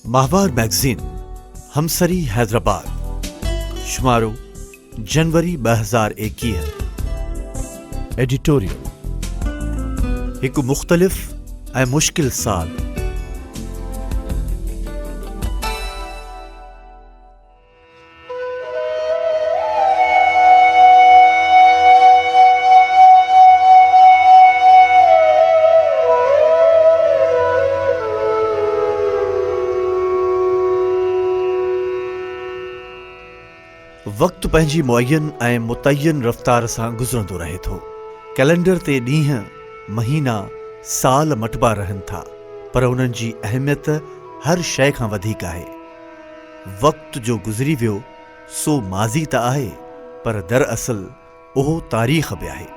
ماهوار مئگزين همسري حيدرآباد، شمارو جنوري 2021، ايڊيٽوريل، هڪ مختلف ۽ مشڪل سال. وقت پنهنجي معين ۽ متعين رفتار سان گذرندو رهي ٿو. ڪئلينڊر تي ڏينهن، مهينا، سال مٽبا رهن ٿا، پر انهن جي اهميت هر شيء کان وڌيڪ آهي. وقت جو گذري ويو سو ماضي ته آهي پر دراصل اهو تاريخ به آهي.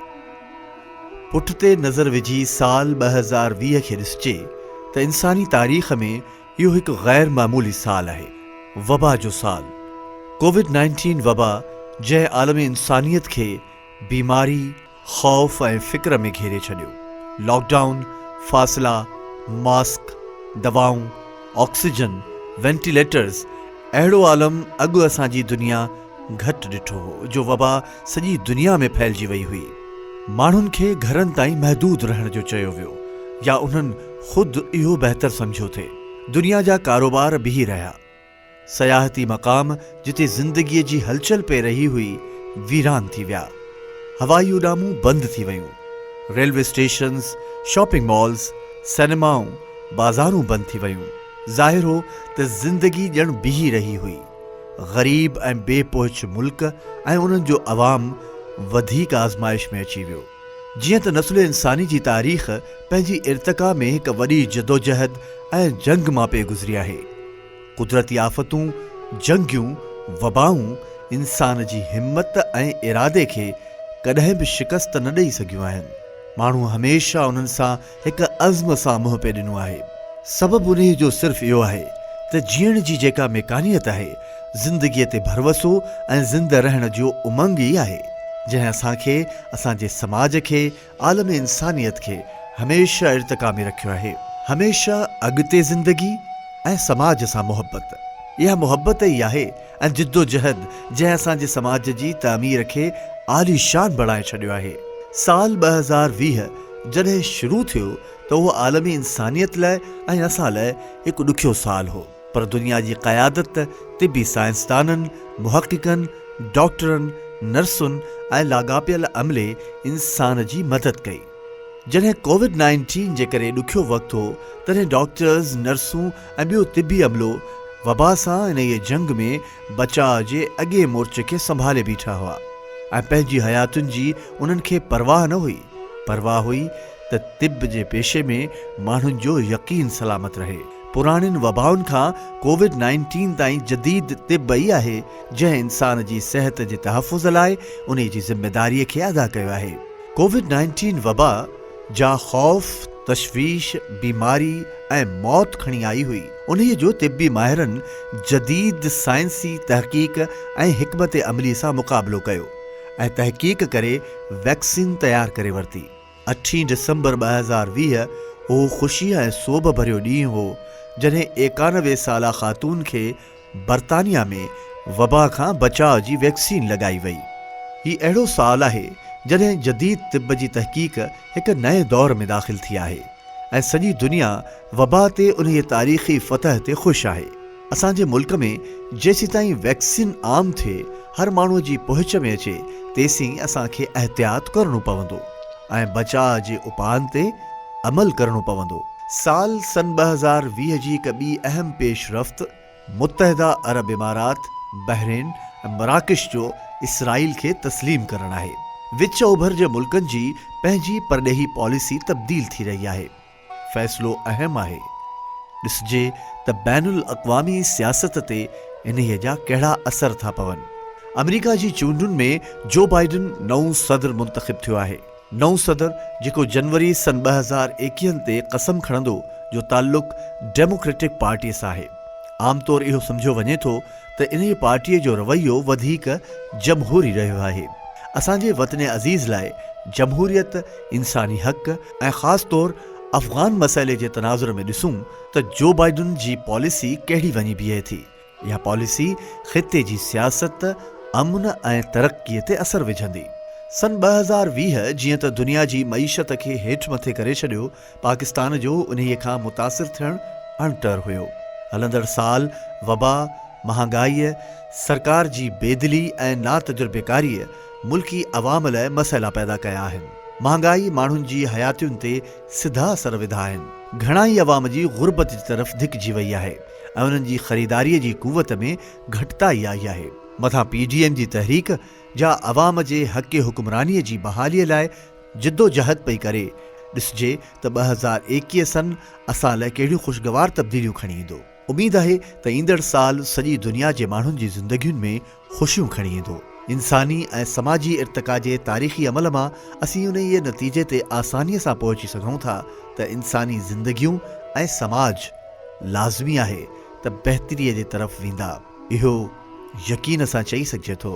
پٺتي نظر وجهي سال 2020 کي ڏسجي ته انساني تاريخ ۾ اهو هڪ غير معمولي سال آهي. وبا جو سال. ڪووڊ نائنٽين وبا جنهن عالم انسانيت کي بيماري، خوف ۽ فڪر ۾ گهيري ڇڏيو. لاڪ ڊائون، فاصلا، ماسڪ، دوائون، آڪسيجن، وينٽيليٽرز اهڙو عالم اڳ اسان جي دنيا گهٽ ڏٺو هو جو وبا سڄي دنيا ۾ ڦهلجي وئي هئي. ماڻهن کي گهرن تائين محدود رهڻ جو چيو ويو يا انهن خود اهو بهتر سمجهيو ٿي. دنيا جا ڪاروبار بيهي رهيا. سياحتي مقام جتي زندگيء جي هلچل پئي رهي هئي، ويران ٿي ويا. هوائي اڏامون بند ٿي ويون. ريلوي اسٽيشنز، شاپنگ مالز، سئنيمائون، بازارون بند ٿي ويون. ظاهر هو ته زندگي ڄڻ بيهي رهي هئي. غريب ۽ بي پهچ ملڪ ۽ انهن جو عوام وڌيڪ آزمائش ۾ اچي ويو. جيئن ته نسل انساني جي تاريخ پنهنجي ارتقا ۾ هڪ وڏي جدوجهد ۽ جنگ مان پئي گذري آهي. قدرتي آفتون، جنگيون، وبائون انسان جي همت ۽ ارادي کي ڪڏهن به شڪست نه ڏئي سگهيون آهن. ماڻهو هميشه انهن سان هڪ عزم سان منهن پئي ڏنو آهي. سبب انهيء جو صرف اهو آهي ته جيئڻ جي جيڪا ميڪانيت آهي، زندگيء تي ڀروسو ۽ زنده رهڻ جو امنگ ئي آهي، جنهن اسان کي، اسان جي سماج کي، عالم انسانيت کي هميشه ارتقا ۾ رکيو آهي. هميشه اڳتي زندگي ۽ سماج سان محبت. اها محبت ئي آهي ۽ جدوجهد جنهن اسان جي سماج جي تعمير کي عاليشان بڻائي ڇڏيو آهي. سال 2020 جڏهن شروع ٿيو ته اهو عالمي انسانيت لاء ۽ اسان لاء هڪ ڏکيو سال هو. پر دنيا جي قيادت طبي سائنسدانن، محققن، ڊاڪٽرن، نرسن ۽ لاڳاپيل عملي انسان جي مدد ڪئي. جڏهن ڪووڊ نائنٽين جي ڪري ڏکيو وقت هو تڏهن ڊاڪٽرز، نرسون ۽ ٻيو طبي عملو وبا سان انهيء جنگ ۾ بچاء جي اڳئين مورچي کي سنڀالي بيٺا هئا ۽ پنهنجي حياتين جي انهن کي پرواهه نه هئي، پرواهه هئي ته طب جي پيشي ۾ ماڻهن جو يقين سلامت رهي. پراڻين وبائن کان ڪووڊ نائنٽين تائين جديد طب ئي آهي جنهن انسان جي صحت جي تحفظ لاء انهي جي ذميداري کي ادا ڪيو آهي. ڪووڊ نائنٽين وبا جا خوف، تشويش، بيماري ۽ موت کڻي آئي هئي انهي جو طبي ماهرن جديد سائنسي تحقيق ۽ حڪمت عملي سان مقابلو ڪيو ۽ تحقيق ڪري ويڪسين تيار ڪري ورتي. اٺين ڊسمبر 2020 اهو خوشيء ۽ سوڀ ڀريو ڏينهن هو، جڏهن 91 سالا خاتون کي برطانيا ۾ وبا کان بچاء جي ويڪسين لڳائي وئي. هي اهڙو سال آهي، جڏهن جديد طب جي تحقيق هڪ نئين دور ۾ داخل ٿي آهي ۽ سڄي دنيا وبا تي انهيء تاريخي فتح تي خوش آهي. اسان جي ملڪ ۾ جيسيتائين ويڪسين عام ٿئي، هر ماڻهو جي پهچ ۾ اچي، تيسين اسان کي احتياط ڪرڻو پوندو ۽ بچاء جي اپائن تي عمل ڪرڻو پوندو. سال سن 2020 جي هڪ ٻي اهم پيش رفت متحده عرب امارات، بحرين ۽ مراڪش جو اسرائيل کي تسليم ڪرڻ آهي. وچ اوڀر جي ملڪن جي پنهنجي پرڏيهي پاليسي تبديل ٿي رهي آهي. فيصلو اهم آهي. ڏسجي ته بين الاقوامي سياست تي انهيء جا ڪهڙا اثر ٿا پون. آمريڪا جي چونڊن ۾ جو بائيڊن نئون صدر منتخب ٿيو آهي. نئون صدر جيڪو جنوري سن 2021 تي قسم کڻندو جو تعلق ڊيموڪريٽڪ پارٽيء سان آهي. عام طور اهو سمجهيو وڃي ٿو ته انهيء پارٽيء جو رويو وڌيڪ جمهوري رهيو آهي. اسان جي وطن عزيز لاء جمهوريت، انساني حق ۽ خاص طور افغان مسئلي جي تناظر ۾ ڏسون ته جو بائيڊن جي پاليسي ڪهڙي وڃي بيهي ٿي. اها پاليسي خطي جي سياست، امن ۽ ترقي تي اثر وجهندي. سن 2020 جيئن ته دنيا جي معيشت کي هيٺ مٿي ڪري ڇڏيو، پاڪستان جو انهيء کان متاثر ٿيڻ اڻٽر هيو. هلندڙ سال وبا، مهانگائيء، سرڪار جي بيدلي ۽ ناتجربيڪاريء ملڪي عوام لاء مسئلا پيدا ڪيا آهن. مهانگائي ماڻهن جي حياتين تي سڌا اثر وڌا آهن. گهڻا ئي عوام جي غربت جي طرف ڌڪجي وئي آهي ۽ انهن جي خريداريء جي قوت ۾ گهٽتائي آئي آهي. مٿان پي ڊي ايم جي تحريڪ، جا عوام جي حق حڪمرانيء جي بحاليء لاء جدوجهد پئي ڪري، ڏسجي ته 2021 سن اسان لاء ڪهڙيون خوشگوار تبديليون کڻي ايندو. اميد آهي ته ايندڙ سال سڄي دنيا جي ماڻهن جي زندگين ۾ خوشيون کڻي ايندو. انساني ۽ سماجي ارتقا جي تاريخي عمل مان اسين انهيء نتيجي تي آسانيء سان پهچي سگهون ٿا ته انساني زندگيون ۽ سماج لازمي آهي ته بهتريء جي طرف ويندا. اهو يقين سان چئي سگهجي ٿو.